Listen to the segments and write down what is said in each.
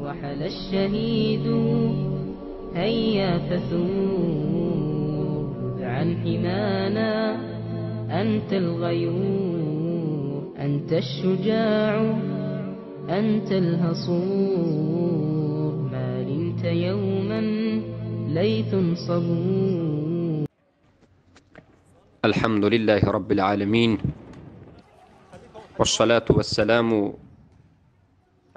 رحل الشهيد هيا فثور ذد عن حمانا أنت الغيور أنت الشجاع أنت الهصور ما لنت يوما ليث صبور. الحمد لله رب العالمين، والصلاة والسلام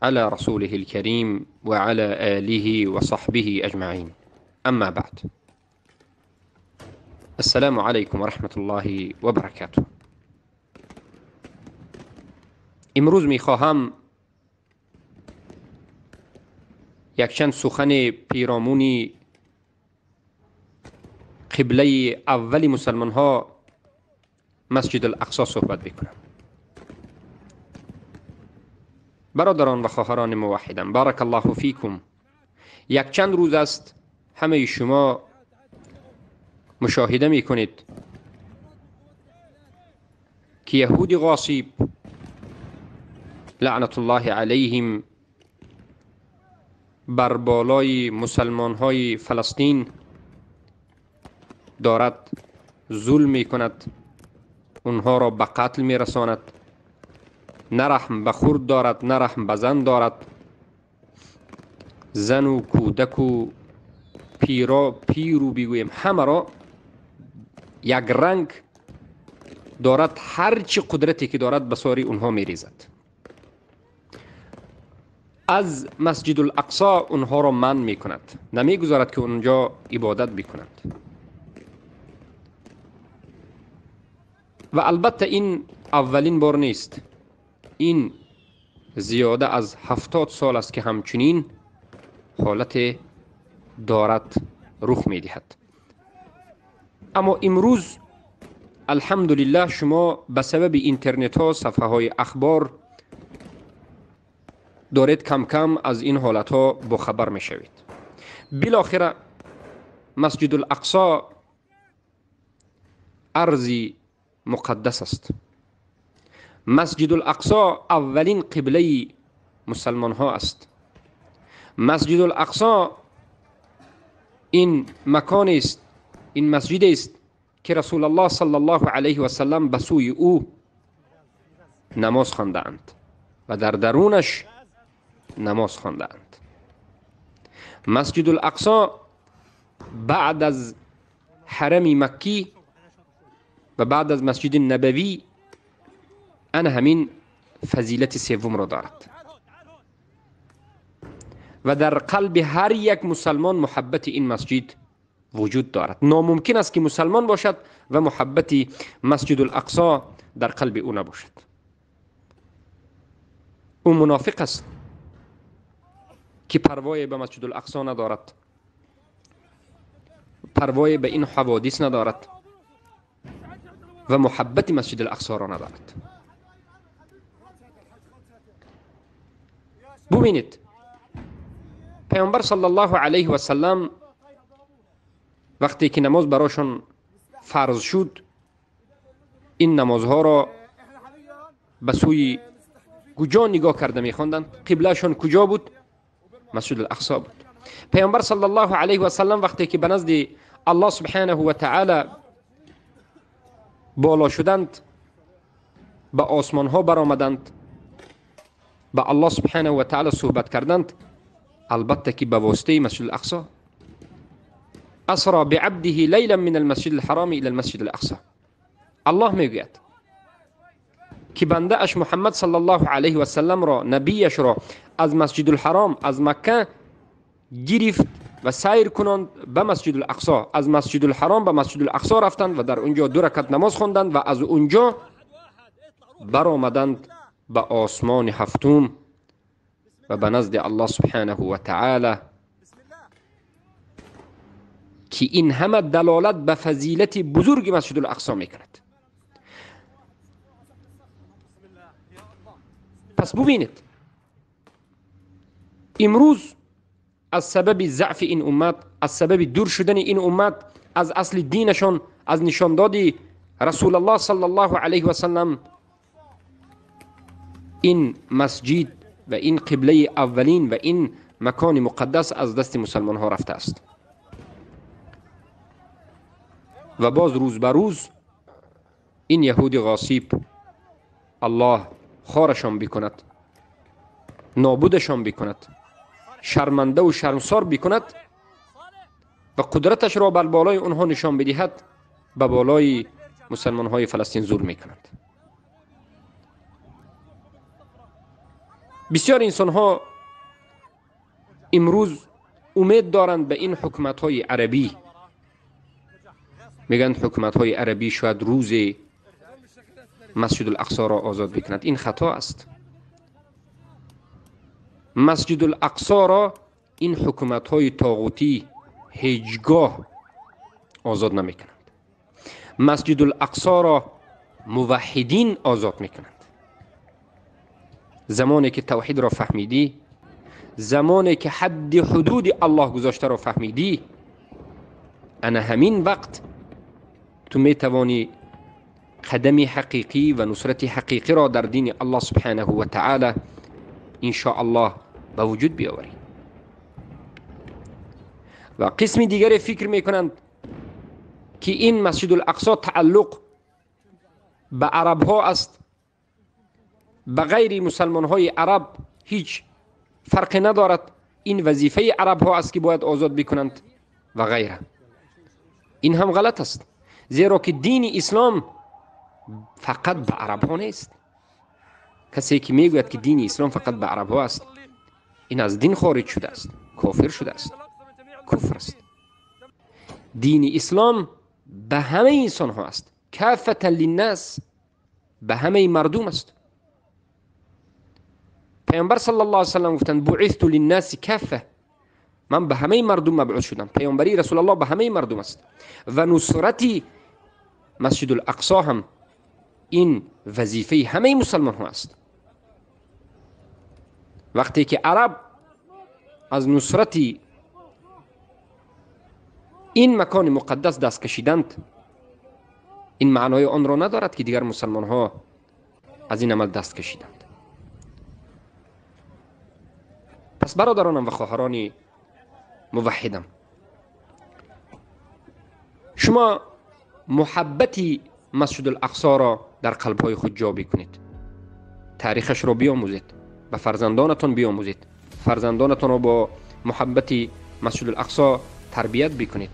على رسوله الكريم وعلى آله وصحبه أجمعين، أما بعد. السلام علیکم و رحمت الله و برکاته. امروز میخواهم یکچند سخن پیرامون قبله اول مسلمان ها مسجد الاقصی صحبت بکنم. برادران و خواهران موحدم، بارک الله فیکم. یک چند روز است همه شما مشاهده می کنید که یهود غاصب لعنت الله علیهم بر بالای مسلمان های فلسطین دارد ظلم می کند، اونها را به قتل می رساند. نه رحم به خرد دارد، نه رحم به زن دارد. زن و کودک و پیرو بگوییم همه را یک رنگ دارد، هرچی قدرتی که دارد به ساری اونها می ریزد. از مسجد الاقصی اونها را منع می کند، نمی گذارد که اونجا عبادت بکنند. و البته این اولین بار نیست، این زیاده از 70 سال است که همچنین حالت دارد رخ می دهد. اما امروز الحمدلله شما به سبب اینترنت ها، صفحه های اخبار دارید کم کم از این حالت ها باخبر می شوید. بالاخره مسجد الاقصی ارضی مقدس است. مسجد الاقصی اولین قبله مسلمان ها است. مسجد الاقصی این مکان است، این مسجد است که رسول الله صلی الله علیه و سلم به سوی او نماز خواندند و در درونش نماز خواندند. مسجد الاقصی بعد از حرم مکی و بعد از مسجد نبوی انا همین فضیلت سوم را دارد و در قلب هر یک مسلمان محبت این مسجد وجود دارد. ناممکن است که مسلمان باشد و محبت مسجد الاقصی در قلب او نباشد. او منافق است که پروای به مسجد الاقصی ندارد، پروای به این حوادث ندارد و محبت مسجد الاقصی را ندارد. ببینید پیامبر صلی الله علیه و سلم وقتی که نماز براشون فرض شد، این نمازها را به سوی کجا نگاه کرده میخواندند؟ قبلهشون کجا بود؟ مسجد الاقصی بود. پیامبر صلی الله علیه و سلم وقتی که به نزد الله سبحانه و تعالی بالا شدند، به آسمان ها برآمدند، به الله سبحانه و تعالی صحبت کردند، البته که به واسطه مسجد الاقصی. اسرا بعبده لیلا من المسجد الحرام الى المسجد الاقصی. الله میگوید که بنده اش محمد صلی الله علیه و سلم را، نبیش را از مسجد الحرام، از مکه گرفت و سیر کنند به مسجد الاقصی. از مسجد الحرام به مسجد الاقصی رفتند و در اونجا 2 رکعت نماز خواندند و از اونجا برآمدند به آسمان هفتم و به نزد الله سبحانه و تعالی، که این همه دلالت به فضیلت بزرگ مسجد الاقصی میکند. پس ببینید امروز از سبب ضعف این امت، از سبب دور شدن این امت از اصل دینشان، از نشانداد رسول الله صلی الله علیه و سلم، این مسجد و این قبله اولین و این макони муқаддас аз дасти мусалмонҳо рафтааст ва боз рӯз ба рӯз ин яҳуди ғосиб Аллоҳ хорашон бикунад, нобудашон бикунад, шармандаву шармсор бикунад ва қудраташро бар болои онҳо нишон бидиҳад, ба болои мусалмонҳои Фаластин зур мекунад. Бисёр инсонҳо имрӯз умед доранд ба ин ҳукуматҳои арабӣ, мегӯянд ҳукуматҳои арабӣ шояд рӯзе Масҷидул-Ақсоро озод бикунад. Ин хато аст. Масҷидул-Ақсоро ин ҳукуматҳои тоғутӣ ҳеҷ гоҳ озод намекунанд. Масҷидул-Ақсоро муваҳҳидин озод мекунанд. Замоне ки тавҳидро фаҳмидӣ, замоне ки ҳадди ҳудуди Аллоҳ гузоштаро фаҳмидӣ, ана ҳамин вақт ту метавонӣ қадами ҳақиқӣ ва нусрати ҳақиқиро дар дини Аллоҳ субҳанаҳу ва таъала иншоаллоҳ ба вуҷуд биёварӣ. Ва қисми дигаре фикр мекунанд ки ин Масҷидул-Ақсо тааллуқ ба арабҳо аст, ба ғайри мусалмонҳои араб ҳеҷ фарқе надорад, ин вазифаи арабҳо аст ки бояд озод бикунанд ва ғайра. Ин ҳам ғалат аст, зеро ки дини ислом фақат ба арабҳо нест. Касе ки мегӯяд ки дини ислом фақат ба арабҳо аст, ин аз дин хориҷ шудааст, кофир шудааст, куфр аст. Дини ислом ба ҳамаи инсонҳо аст, каффатан линнас, ба ҳамаи мардум аст. Паёмбар саллаллоҳу алайҳи васаллам гуфтанд: буъисту линнаси каффа, ман ба ҳамаи мардум мабъус шудам. Паёмбарии Расулаллоҳ ба ҳамаи мардум аст ва нусрати Масҷидул-Ақсо ҳам ин вазифаи ҳамаи мусалмонҳо аст. Вақте ки араб аз нусрати ин макони муқаддас даст кашиданд, ин маънои онро надорад ки дигар мусалмонҳо аз ин амал даст кашиданд. Пас бародаронам ва хоҳарони муваҳҳидам, шумо муҳаббати Масҷидул-Ақсоро дар қалбҳои худ ҷо бикунед, таърихашро биомӯзед, ба фарзандонатон биомӯзед, фарзандонатонро бо муҳаббати Масҷидул-Ақсо тарбият бикунед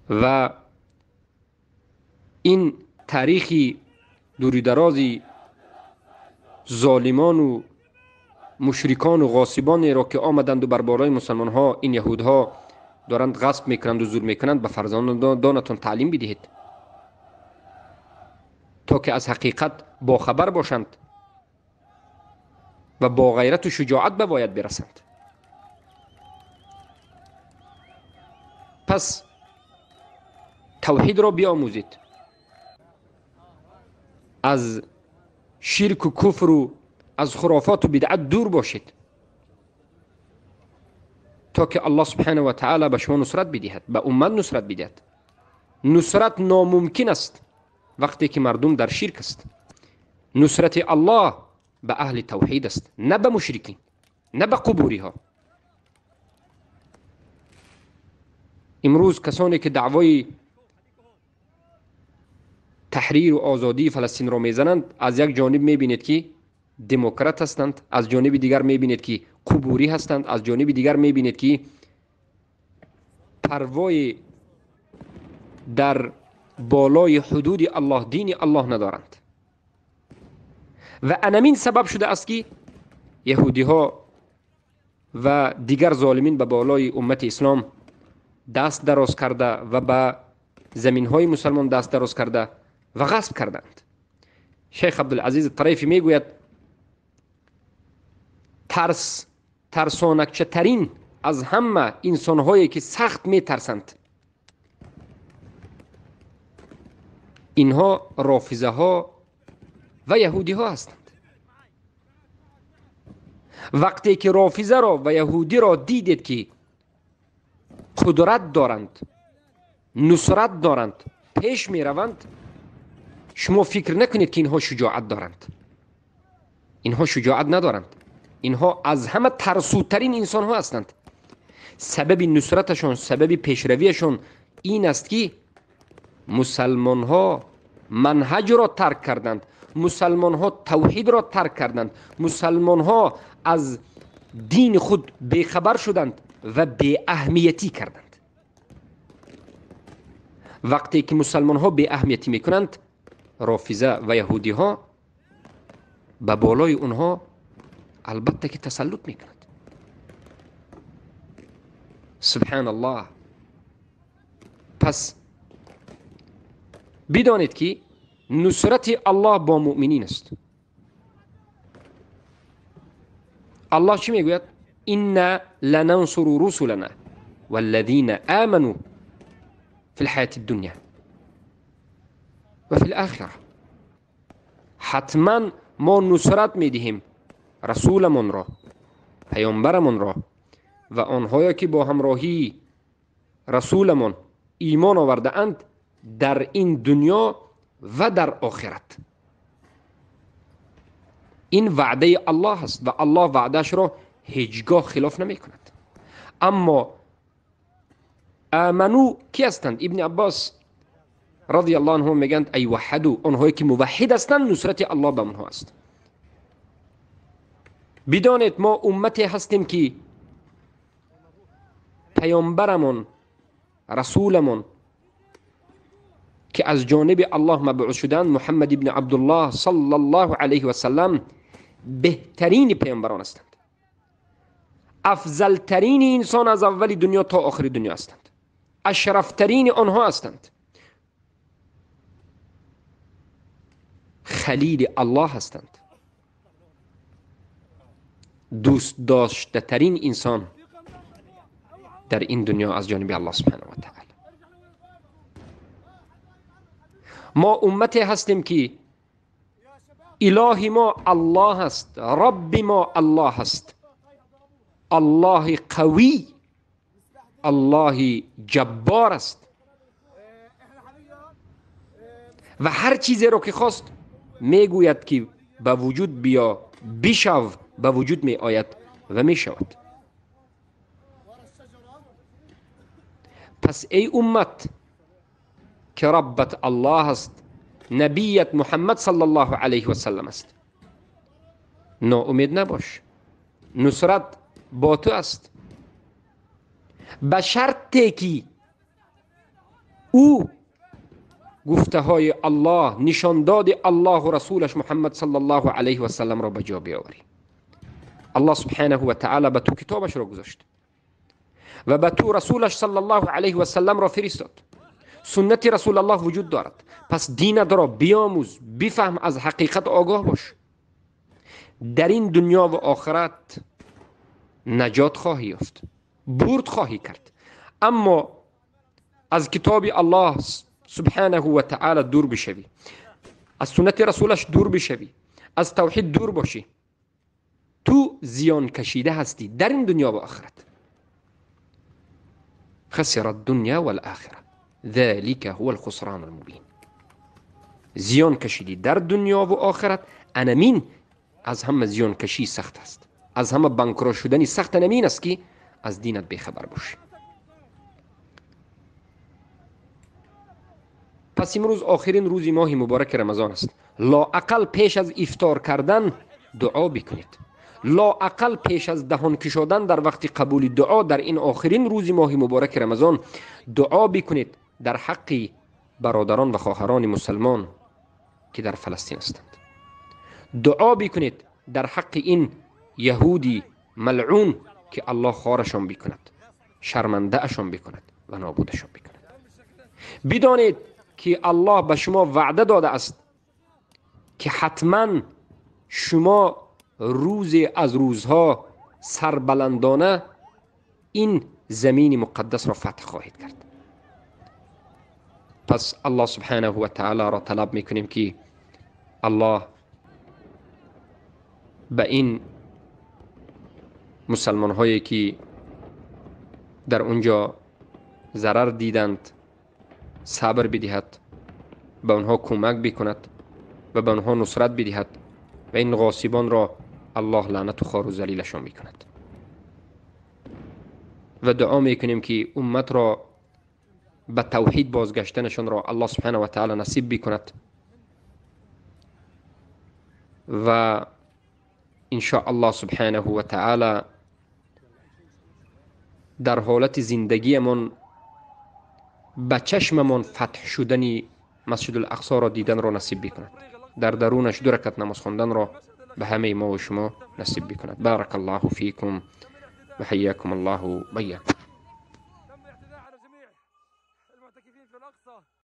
ва ин таърихи дуридарози золимону мушрикону ғосибонеро ки омаданду бар болои мусалмонҳо ин яҳудҳо доранд ғасб мекунанду зур мекунанд, ба фарзандонатон таълим бидиҳед то ки аз ҳақиқат бохабар бошанд ва бо ғайрату шуҷоат ба бояд бирасанд. Пас тавҳидро биомӯзед, аз ширку куфру аз хурофоту бидъат дур бошед то ки Аллоҳ субҳанаҳу ва таъала ба шумо нусрат бидиҳад, ба уммат нусрат бидиҳад. Нусрат номумкин аст вақте ки мардум дар ширк аст. Нусрати Аллоҳ ба аҳли тавҳид аст, на ба мушрикин, на ба қубуриҳо. Имрӯз касоне ки даъвои таҳриру озодии Фаластинро мезананд, аз як ҷониб мебинед ки демократ ҳастанд, аз ҷониби дигар мебинед ки қубурӣ ҳастанд, аз ҷониби дигар мебинед ки парвои дар болои ҳудуди Аллоҳ, дини Аллоҳ надоранд. Ва анамин сабаб шудааст ки яҳудиҳо ва дигар золимин ба болои уммати ислом даст дароз карда ва ба заминҳои мусалмон даст дароз карда ва ғасб карданд. Шейх Абдулазиз Тарайфӣ мегӯяд: тарсонакчатарин аз ҳама инсонҳое ки сахт метарсанд, инҳо рофизаҳо ва яҳудиҳо ҳастанд. Вақте ки рофизаро ва яҳудиро дидед ки қудрат доранд, нусрат доранд, пеш мераванд, шумо фикр накунед ки инҳо шуҷоат доранд. Инҳо шуҷоат надоранд. Инҳо аз ҳама тарсутарин инсонҳо ҳастанд. Сабаби нусраташон, сабаби пешравиашон ин аст, ки мусалмонҳо манҳаҷро тарк карданд, мусалмонҳо тавҳидро тарк карданд, мусалмонҳо аз дини худ бехабар шуданд ва беаҳамиятӣ карданд. Вақте ки мусалмонҳо беаҳамиятӣ мекунанд, рофиза ва яҳудиҳо ба болои онҳо албатта ки тасаллут мекунанд. Субҳаналлоҳ. Пас бидонед, ки нусрати Аллоҳ бо муъминин аст. Аллоҳ чӣ мегӯяд? Инна ланансуру русулана валлазина аману фи лҳаяти дунё ва фи лохира. Ҳатман мо нусрат медиҳем расуламонро, паёмбарамонро ва онҳое ки бо ҳамроҳии расуламон имон овардаанд дар ин дунё ва дар охират. Ин ваъдаи Аллоҳ аст ва Аллоҳ ваъдаашро ҳеҷ гоҳ хилоф намекунад. Аммо аману ки ҳастанд? Ибни Аббос радиаллоҳу анҳу мегӯянд: ай ваҳаду, онҳое ки муваҳҳид ҳастанд, нусрати Аллоҳ ба онҳо аст. Бидонед, мо уммате ҳастем, ки паёмбарамон, расуламон, ки аз ҷониби Аллоҳ мабъус шуданд, Муҳаммад ибни Абдуллоҳ саллаллоҳу алайҳи васаллам, беҳтарини паёмбарон ҳастанд, афзалтарини инсон аз аввали дунё то охири дунё ҳастанд, ашрафтарини онҳо ҳастанд, халили Аллоҳ ҳастанд, дӯст доштатарин инсон дар ин дунё аз ҷониби Аллоҳ субҳанаҳу ва таъала. Мо уммате ҳастем, ки илоҳи мо Аллоҳ аст, Робби мо Аллоҳ аст, Аллоҳи қавӣ, Аллоҳи ҷаббор аст ва ҳар чизеро ки хост мегӯяд, ки ба вуҷуд биё, бишав, ба вуҷуд меояд ва мешавад. Пас эй уммат, ки Роббат Аллоҳ аст, набият Муҳаммад саллаллоҳу алайҳи васаллам аст, ноумед набош, нусрат бо ту аст, ба шарте ки ӯ гуфтаҳои Аллоҳ, нишондоди Аллоҳу расулаш Муҳаммад саллаллоҳу алайҳи васалламро ба ҷо биёварӣ. Аллоҳ субҳанаҳу ва таъала ба ту китобашро гузошт ва ба ту расулаш саллаллоҳу алайҳи васалламро фиристод. Суннати расулаллоҳ вуҷуд дорад. Пас динатро биомӯз, бифаҳм, аз ҳақиқат огоҳ бош. Дар ин дунё ва охират наҷот хоҳӣ ёфт, бурд хоҳӣ кард. Аммо аз китоби Аллоҳ субҳанаҳу ва таъала дур бишавӣ, аз суннати расулаш дур бишавӣ, аз тавҳид дур бошӣ, ту зиён кашида ҳастӣ дар ин дунё ва охират. خسر الدنيا والآخرة ذلك هو الخسران المبين. زیان کشیدی در دنیا و آخرت. انمین از همه زیان کشی سخت است، از همه بانکرو شدنی سخت انمین است که از دینت بیخبر باشی. پس امروز آخرین روز ماه مبارک رمضان است. لااقل پیش از افطار کردن دعا بکنید، لااقل پیش از دهان کشادن در وقت قبول دعا در این آخرین روز ماه مبارک رمضان دعا بکنید در حق برادران و خواهران مسلمان که در فلسطین هستند. دعا بکنید در حق این یهودی ملعون که الله خوارشان بکند، شرمنده اشان بکند و نابودشان بکند. بدانید که الله به شما وعده داده است که حتما شما روز از روزها سربلندانه این زمین مقدس را فتح خواهید کرد. پس الله سبحانه و تعالی را طلب میکنیم که الله به این مسلمان هایی که در اونجا ضرر دیدند صبر بدهد، به آنها کمک بکند و به آنها نصرت بدهد و این غاصبان را Аллоҳ лаънату хору залилашон мекунад. Ва дуо мекунем, ки умматро ба тавҳид бозгаштанашонро Аллоҳ субҳана ва таала насиб бикунад ва иншо Аллоҳ субҳанаҳу ва таала дар ҳолати зиндагиамон ба чашмамон фатҳ шудани Масҷидул Ақсоро диданро насиб бикунад, дар дарунаш ду ракат намоз хонданро ба ҳамаи мо ва шумо насиб бикунад. Барак Аллоҳу фикум ва ҳайякум Аллоҳу байякум.